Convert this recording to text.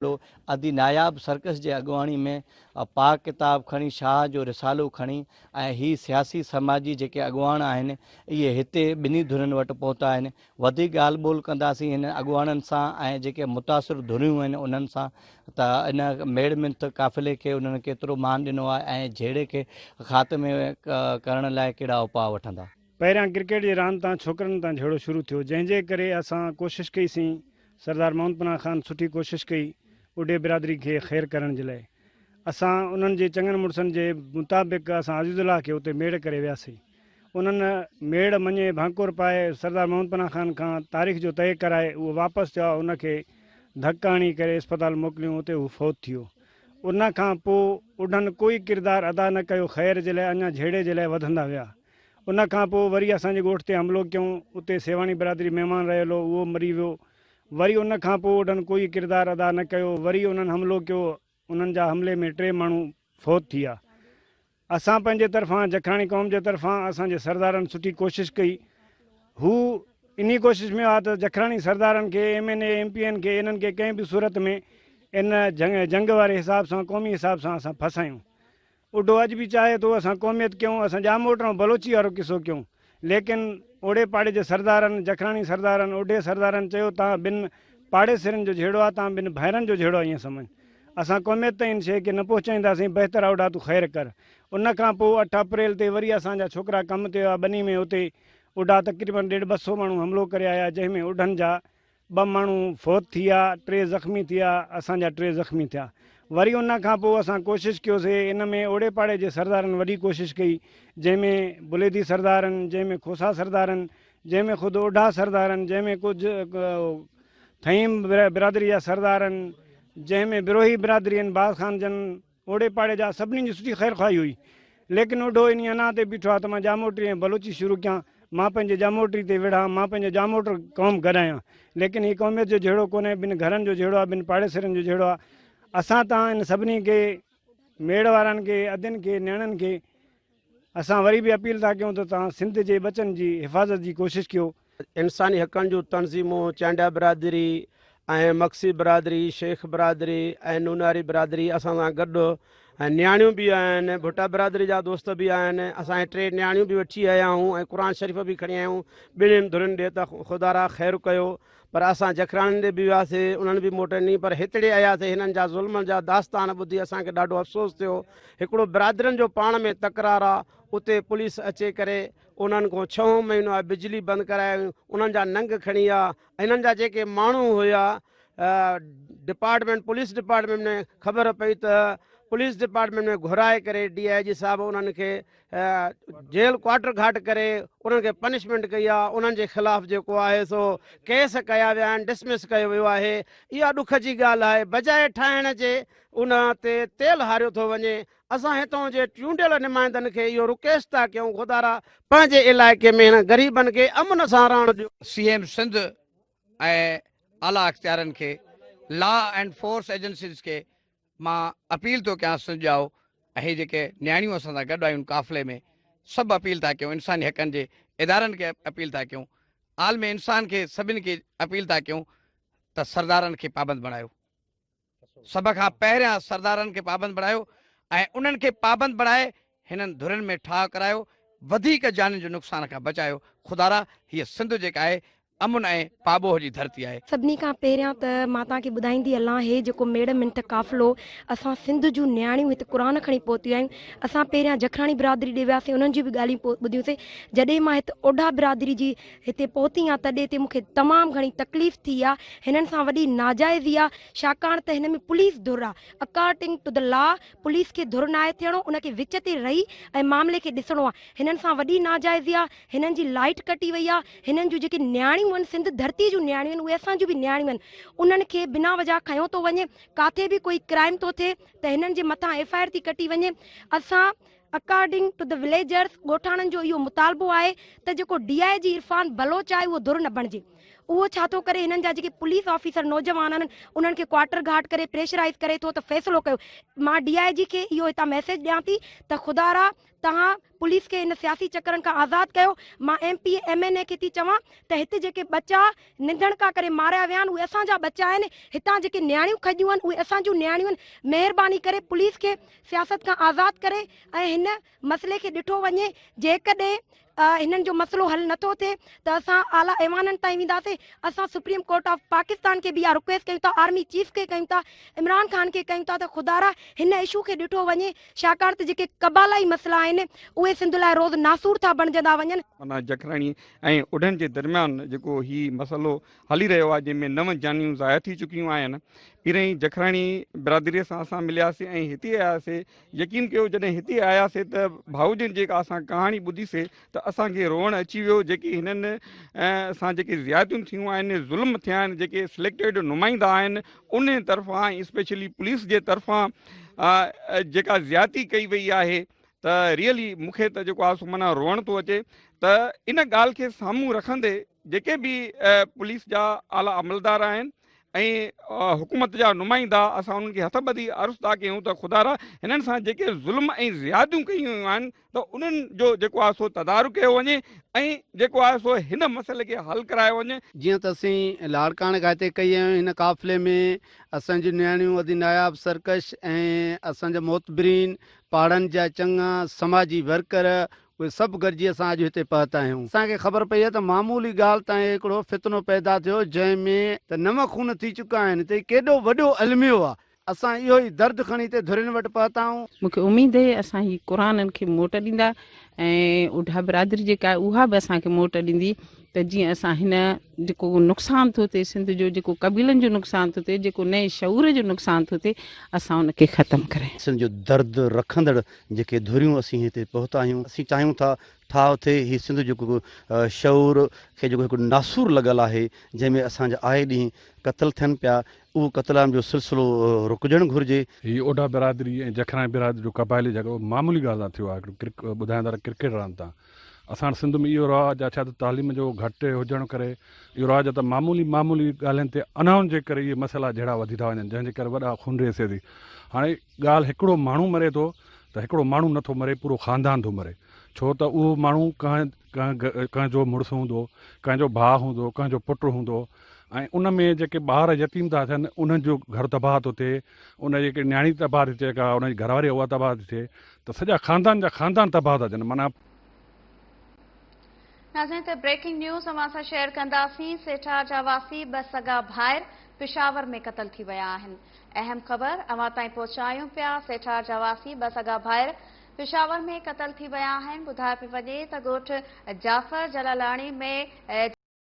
ادي ناياب سرڪس جي اڳواڻي ۾ پاڪ ڪتاب کڻي شاهه جو رسالو کڻي ۽ هي سياسي سماجي جيڪي اڳواڻ آهن اهي هتي ٻنهي ڌرين وٽ پهتا آهن وڌيڪ ڳالهه ٻولهه ڪنداسين هنن اڳواڻن سان ۽ جيڪي متاثر ڌريون آهن انهن سان ته ان ميڙ منٿ قافلي کي انهن ڪيترو مان ڏنو آهي ۽ جهيڙي کي خاتمي ڪرڻ لاء ڪهڙا اپاء وٺندا. پهريان ڪرڪيٽ جي راند تان ڇوڪرن تان جهيڙو شروع ٿيو جنهن جي ڪري اسان ڪوشش ڪئي سين سردار محمد پناهه خان سٺي ڪوشش ڪئي اڍي برادري کي خير ڪرڻ جي لاء. اسان انهن جي چڱن مڙسن جي مطابق اسان عزيز الله کي اتي ميڙ ڪري وياسين. انهن ميڙ مڃي ڀانڪور پائي سردار محمد پناهه خان کان تاريخ جو طئي ڪرائي اهو واپس ٿيو ان کي ڌڪ هڻي ڪري اسپتال موڪليون اتي هو فوت ٿيو. ان کان پوء اڍن ڪوئي ڪردار ادا نه ڪيو خير جي لاء اڃا جهيڙي جي لاء وڌندا ويا. ان کان پوء وري اسان جي ڳوٺ تي حملو ڪيائون، اتي سيوهاڻي برادري مهمان رهيل هو، اهو مري ويو. وري ان کان پوء اڍن ڪوئي ڪردار ادا نه ڪيو، وري انهن حملو ڪيو، انهن جا حملي ۾ ٽي ماڻهو فوت ٿي ويا. اسان پنهنجي طرفان جکراڻي قوم جي طرفان اسان جي سردارن سٺي ڪوشش ڪئي. هو انهي ڪوشش ۾ هئا ته جکراڻي سردارن کي، M N A, M P N کي، انهن کي ڪنهن به صورت ۾ ان جنگ واري حساب سان قومي حساب سان اسان ڦاسايون. اڍو اڄ به چاهي ٿو اسان قوميت ڪيون، اسان ڄاموٽ ۽ بلوچي وارو قصو ڪيون، ليڪن اوڙي پاڙي جي سردارن، جکراڻي سردارن، اڍي سردارن چيو تان ٻن پاڙيسرين جو جهيڙو آ، تان ٻن ڀائرن جو جهيڙو آ ائين سمجهه اسان قوميت تائين ان شيء کي نه پهچائينداسين، بهتر آ اڍا تون خير ڪر. ان کان پوء اٺ اپريل تي وري اسان جا ڇوڪرا ڪم تي هئا ٻني ۾ اتي اڍا تقريبن ڏيڍ 200 ماڻهو حملو ڪري آيا جنهن ۾ اڍن جا ٻه ماڻهو فوت ٿي ويا، ٽي زخمي ٿي ويا، اسان جا ٽي زخمي ٿيا. وري ان کان پوء اسان ڪوشش ڪيوسي، ان ۾ اوڙي پاڙي جي سردارن وڏي ڪوشش ڪئي، جنهن ۾ بليدي سردارن، جنهن ۾ کوسا سردارن، جنهن ۾ خود اوڍا سردارن، جنهن ۾ ڪجهه ٿهيم برادري جا سردارن، جنهن ۾ بروهي برادري آهن، باز خان جن، اوڙي پاڙي جا سڀني جي سٺي خير خواهي هئي. ليڪن اوڍو انهي انا تي بيٺو آ ته مان ڄاموٽري ۽ بلوچي شروع ڪيان، مان پنهنجي ڄاموٽري تي وڙهان، مان پنهنجو ڄاموٽر قوم گڏايان. ليڪن هي قوميت جو جهيڙو ڪونهي، ٻن گهرن جو جهيڙو آ، ٻن پاڙيسرين جو جهيڙو آ. اسان تان ان سڀني کي، ميڙ وارن کي، ادين کي، نياڻين کي اسان وري به اپيل ٿا ڪيون ته توهان سنڌ جي ٻچن جي حفاظت جي ڪوشش ڪيو. انساني حقن جون تنظيمون چانڊيا برادري ۽ مگسي برادري، شيخ برادري ۽ نوناري برادري اسان سان گڏ ۽ نياڻيون به آهن، ڀٽا برادري جا دوست به آهن، اسان ٽي نياڻيون به وٺي آيا آهيون ۽ قرآن شريف به کڻي آيا آهيون، ٻنهين ڌرين ڏي ته خدارا خير ڪيو پر اسان جکراڻين ڏي به وياسي انهن به موٽ ڏني پر هتڙي آياسي هنن جا ظلمن جا داستان ٻڌي اسان کي ڏاڍو افسوس ٿيو هڪڙو برادرين جو پاڻ ۾ تڪرار آ اتي پوليس اچي ڪري انهن کان ڇهون مهينو آ بجلي بند ڪرائي انهن جا ننگ کڻي آ هنن جا جيڪي ماڻهو هيا ڊپارٽمينٽ پوليس ڊپارٽمينٽ ۾ خبر پئي ته پوليس ڊپارٽمينٽ ۾ گهرائي ڪري ڊي I جي صاحب انهن کي جيل ڪوارٽر گهاٽ ڪري انهن کي پنشمينٽ ڪئي آهي انهن جي خلاف جيڪو آهي سو ڪيس ڪيا ويا آهن ڊسمس ڪيو ويو آهي اها ڏک جي ڳالهه آهي بجاء ٺاهڻ جي ان تي تيل هاريو ٿو وڃي اسان هتان جي چونڊيل نمائندن کي اهو رڪويسٽ ٿا ڪيون خدارا پنهنجي علائقي ۾ هن غريبن کي امن سان رهڻ ڏيو. سي ايم سنڌ ۽ اعليٰ اختيارين کي لا اينڊ فورس ايجنسيز کي مان اپيل ٿو ڪيان سنڌ ڄائو ۽ هي جيڪي نياڻيون اسان سان گڏ آيون قافلي ۾ سڀ اپيل ٿا ڪيون انساني حقن جي ادارن کي اپيل ٿا ڪيون عالم انسان کي سڀن کي اپيل ٿا ڪيون ته سردارن کي پابند بڻايو سڀ کان پهريان سردارن کي پابند بڻايو ۽ انهن کي پابند بڻائي هنن ڌرين ۾ ٺاهه ڪرايو وڌيڪ جانين جو نقصان کان بچايو خدارا هيء سنڌ جيڪا آهي امن ۽ پاٻوهه جي ڌرتي آهي. سڀني کان پهريان ته مان توهان کي ٻڌائيندي هلان هي جيڪو ميڙ منٿ قافلو اسان سنڌ جون نياڻيون هت قرآن کڻي پهتيون آهيون اسان پهريان جکراڻي برادري ڏي وياسين انهن جون به ڳالهيون ٻڌيون سين جڏهن مان هت اوڍا برادري جي هتي پهتي آهيان تڏهن هتي مون کي تمام گهڻي تڪليف ٿي آهي هنن سان وڏي ناجائزي آهي ڇاڪاڻ ته هن ۾ پوليس ڌر آهي according to the law police کي ڌر ناهي ٿيڻو ان کي وچ تي رهي ۽ معاملي کي ڏسڻو آهي هنن سان وڏي ناجائزي آهي هنن جي لائيٽ ڪٽي وئي آ، هنن جون جيڪي نياڻيون آهن سنڌ ڌرتي جون نياڻيون آهن اهي اسان جون به نياڻيون آهن انهن کي بنا وجه کنيو ٿو وڃي ڪاٿي به ڪوئي ڪرائيم ٿو ٿئي ته هنن جي مٿان ايف I R ٿي ڪٽي وڃي اسان اڪارڊنگ ٽو the villagers ڳوٺاڻن جو اهو مطالبو آهي ته جيڪو ڊي I جي عرفان بلوچ آهي اهو ڌر نه بڻجي. اهو ڇا ٿو ڪري هنن جا جيڪي پوليس آفيسر نوجوان آهن انهن کي ڪوارٽر گهاٽ ڪري پريشرائيز ڪري ٿو ته فيصلو ڪيو. مان ڊي I جي کي اهو هتان ميسيج ڏيان ٿي ته خدارا توهان پوليس کي ان سياسي چڪرن کان آزاد ڪيو. مان M P A M N A کي ٿي چوان ته هت جيڪي ٻچا ننڌڻڪا ڪري ماريا ويا آهن اهي اسان جا ٻچا آهن، هتان جيڪي نياڻيون کڄيون آهن اهي اسان جون نياڻيون آهن، مهرباني ڪري پوليس کي سياست کان آزاد ڪري ۽ هن مسئلي کي ڏٺو وڃي، جيڪڏهن هنن جو مسئلو حل نٿو ٿئي ته اسان اعليٰ ايوانن تائين وينداسين، اسان سپريم ڪورٽ آف پاڪستان کي به اها رڪويسٽ ڪيون ٿا، آرمي چيف کي ڪيون ٿا، عمران خان کي ڪيون ٿا ته خدارا هن اشو کي ڏٺو وڃي، ڇاڪاڻ ته جيڪي قبالائي مسئلا آهن اهي سنڌ لاء روز ناسور ٿا بڻجندا وڃن. معنيٰ جکراڻي ۽ اڍن جي درميان جيڪو هي مسئلو هلي رهيو آهي جنهن ۾ نو جانيون ضايع ٿي چڪيون آهن. پهرئين جکراڻي برادري سان اسان ملياسين ۽ هتي آياسي يقين ڪيو جڏهن هتي آياسي ته ڀائو جن جيڪا اسان ڪهاڻي ٻڌي سي ته اسان کي روئڻ اچي ويو جيڪي هنن سان جيڪي زيادتيون ٿيون آهن ظلم ٿيا آهن جيڪي سليڪٽيڊ نمائندا آهن انهن طرفان ۽ اسپيشلي پوليس جي طرفان جيڪا زيادتي ڪئي وئي آهي ته ريئلي مون کي ته جيڪو آهي سو معنيٰ روئڻ ٿو اچي ته ان ڳالهه کي سامهون رکندي جيڪي به پوليس جا اعليٰ عملدار آهن ۽ حڪومت جا نمائندا اسان انهن کي هٿ ٻڌي عرض ٿا ڪيون ته خدارا هنن سان جيڪي ظلم ۽ زيادتيون ڪيون ويون آهن ته انهن جو جيڪو آهي سو تدارڪ ڪيو وڃي ۽ جيڪو آهي سو هن مسئلي کي حل ڪرايو وڃي. جيئن ته اسين لاڙڪاڻي کان هتي ڪهي آيا آهيون هن قافلي ۾ اسان جون نياڻيون ادي ناياب سرڪش ۽ اسان جا معتبرين پاڙن جا چڱا سماجي ورڪر اهي سڀ گڏجي اسان اڄ هتي پهتا آهيون. اسان کي خبر پئي آهي ته معمولي ڳالهه تان هڪڙو فتنو پيدا ٿيو جنهن ۾. ته نو خون ٿي چڪا آهن ته هي ڪيڏو وڏو الميو آهي. اسان اهو ئي درد کڻي هتي ڌرين وٽ پهتا آهيون. مون کي اميد اهي اسان هي قرآنن کي موٽ ڏيندا ۽ اوڍا برادري جيڪا آهي اها به اسان کي موٽ ڏيندي ته جيئن اسان هن جيڪو نقصان ٿو ٿئي سنڌ جو جيڪو قبيلن جو نقصان ٿو ٿئي جيڪو نئين شعور جو نقصان ٿو ٿئي اسان ان کي ختم ڪرايون. سنڌ جو درد رکندڙ جيڪي ڌريون اسين هتي پهتا آهيون اسين چاهيون ٿا ٺاهه ٿئي هي سنڌ جيڪو شعور کي جيڪو هڪ ناسور لڳل آهي جنهن ۾ اسان جا آئي ڏينهن قتل ٿين پيا اهو قتلام جو سلسلو رڪجڻ گهرجي. هي اوڍا برادري ۽ جکراڻي برادري جو قبائلي جهڳڙو معمولي ڳالهه تان ٿيو آهي هڪڙو ٻڌائيندا ته ڪرڪيٽ راند تان اسان وٽ سنڌ ۾ اهو رواج آهي ڇا ته تعليم جو گهٽ هجڻ ڪري اهو رواج آهي ته معمولي معمولي ڳالهين تي انائن جي ڪري اهي مسئلا جهيڙا وڌي ٿا وڃن جنهن جي ڪري وڏا خونريز ٿئي ٿي هاڻي ڳالهه هڪڙو ماڻهو مري ٿو ته هڪڙو ماڻهو نٿو مري پورو خاندان ٿو مري ڇو ته اهو ماڻهو ڪنهن ڪنهن ڪنهن جو مڙس هوندو ڪنهن جو ڀاء هوندو ڪنهن جو پٽ هوندو ۽ ان ۾ جيڪي ٻار يتيم ٿا ٿين انهن جو گهر تباهه ٿو ٿئي ان جي جيڪي نياڻي تباهه ٿي ٿئي جيڪا ان جي گهر واري اها تباهه ٿي ٿئي ته سڄا خاندان جا خاندان تباهه ٿا ٿين معنيٰ. ناظرين ته بريڪنگ نيوز اوهان سان شيئر ڪنداسين سيٺار جا واسي ٻه سڳا ڀائر پشاور ۾ قتل ٿي ويا آهن اهم خبر اوهان تائين پهچايون پيا سيٺار جا واسي ٻه سڳا ڀائر پشاور ۾ قتل ٿي ويا آهن ٻڌايو پيو وڃي ته ڳوٺ جعفر جلالاڻي ۾.